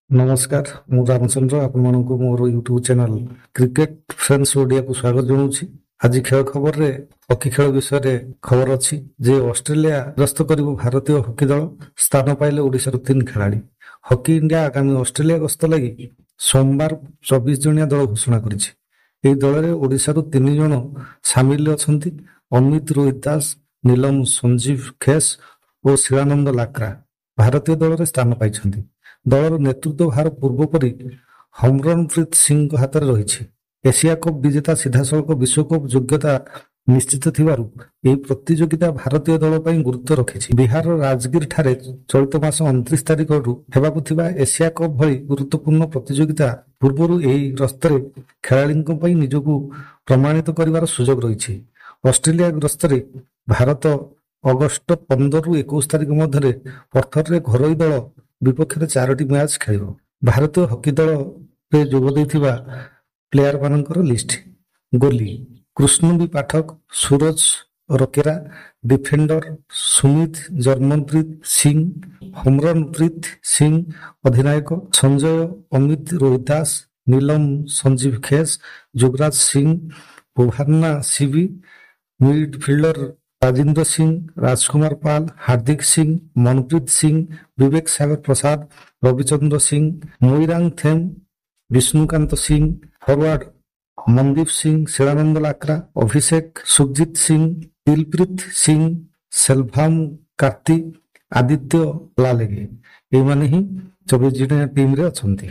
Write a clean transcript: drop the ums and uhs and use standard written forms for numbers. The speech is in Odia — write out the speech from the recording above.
ନମସ୍କାର, ମୁଁ ରାମଚନ୍ଦ୍ର ଆପଣମାନଙ୍କୁ ମୋର ୟୁଟ୍ୟୁବ୍ ଚ୍ୟାନେଲ୍ କ୍ରିକେଟ ଫ୍ରେଣ୍ଡସ୍ ଓଡ଼ିଆକୁ ସ୍ୱାଗତ ଜଣାଉଛି। ଆଜି ଖେଳ ଖବରରେ ହକି ଖେଳ ବିଷୟରେ ଖବର ଅଛି ଯେ ଅଷ୍ଟ୍ରେଲିଆ ଗସ୍ତ କରିବ ଭାରତୀୟ ହକି ଦଳ, ସ୍ଥାନ ପାଇଲେ ଓଡ଼ିଶାରୁ 3 ଖେଳାଳି। ହକି ଇଣ୍ଡିଆ ଆଗାମୀ ଅଷ୍ଟ୍ରେଲିଆ ଗସ୍ତ ଲାଗି ସୋମବାର 24 ଜଣିଆ ଦଳ ଘୋଷଣା କରିଛି। ଏହି ଦଳରେ ଓଡ଼ିଶାରୁ 3 ଜଣ ସାମିଲ ଅଛନ୍ତି। ଅମିତ ରୋହିତ ଦାସ, ନୀଲମ ସଞ୍ଜୀବ ଖେସ୍ ଓ ଶିଳାନନ୍ଦ ଲାକ୍ରା ଭାରତୀୟ ଦଳରେ ସ୍ଥାନ ପାଇଛନ୍ତି। ଦଳର ନେତୃତ୍ୱ ଭାର ପୂର୍ବପରି ହରମନପ୍ରୀତ ସିଂଙ୍କ ହାତରେ ରହିଛି। ଏସିଆ କପ୍ ବିଜେତା ସିଧାସଳଖ ବିଶ୍ୱକପ୍ ଯୋଗ୍ୟତା ନିଶ୍ଚିତ ଥିବାରୁ ଏହି ପ୍ରତିଯୋଗିତା ଭାରତୀୟ ଦଳ ପାଇଁ ଗୁରୁତ୍ୱ ରଖିଛି। ବିହାରର ରାଜଗିର ଠାରେ ଚଳିତ ମାସ 29 ତାରିଖରୁ ହେବାକୁ ଥିବା ଏସିଆ କପ୍ ଭଳି ଗୁରୁତ୍ୱପୂର୍ଣ୍ଣ ପ୍ରତିଯୋଗିତା ପୂର୍ବରୁ ଏହି ଗସ୍ତରେ ଖେଳାଳିଙ୍କ ପାଇଁ ନିଜକୁ ପ୍ରମାଣିତ କରିବାର ସୁଯୋଗ ରହିଛି। ଅଷ୍ଟ୍ରେଲିଆ ଗସ୍ତରେ ଭାରତ ଅଗଷ୍ଟ 15ରୁ 21 ତାରିଖ ମଧ୍ୟରେ ପର୍ଥରେ ଘରୋଇ ଦଳ ବିପକ୍ଷରେ 4ଟି ମ୍ୟାଚ୍ ଖେଳିବ। ଭାରତୀୟ ହକି ଦଳରେ ଯୋଗ ଦେଇଥିବା ପ୍ଲେୟାରମାନଙ୍କର ଲିଷ୍ଟ: ଗୋଲି କୃଷ୍ଣ ବି ପାଠକ, ସୁରଜ ରକେରା, ଡିଫେଣ୍ଡର ସୁମିତ ଜର୍ମନପ୍ରୀତ ସିଂ, ହରମନପ୍ରୀତ ସିଂ ଅଧିନାୟକ, ସଞ୍ଜୟ ଅମିତ ରୋହିତ ଦାସ, ନୀଲମ ସଞ୍ଜୀବ ଖେସ୍, ଯୁବରାଜ ସିଂ, ପୋଭାନ୍ନା ସିବି, ମିଡଫିଲ୍ଡର ରାଜିନ୍ଦର ସିଂ, ରାଜକୁମାର ପାଲ, ହାର୍ଦ୍ଦିକ ସିଂ, ମନପ୍ରୀତ ସିଂ, ବିବେକ ସାଗର ପ୍ରସାଦ, ରବିଚନ୍ଦ୍ର ସିଂ, ମୋଇରାଙ୍ଗଥେମ୍ ବିଷ୍ଣୁକାନ୍ତ ସିଂ, ଫରୱାର୍ଡ ମନଦୀପ ସିଂ, ଶିଳାନନ୍ଦ ଲାକ୍ରା, ଅଭିଷେକ ସୁଖଜିତ ସିଂ, ଦିଲପ୍ରୀତ ସିଂ, ସେଲଭାମ କାର୍ତ୍ତି, ଆଦିତ୍ୟ ଲାଲେଗେ। ଏଇମାନେ ହିଁ 24 ଜଣିଆ ଟିମରେ ଅଛନ୍ତି।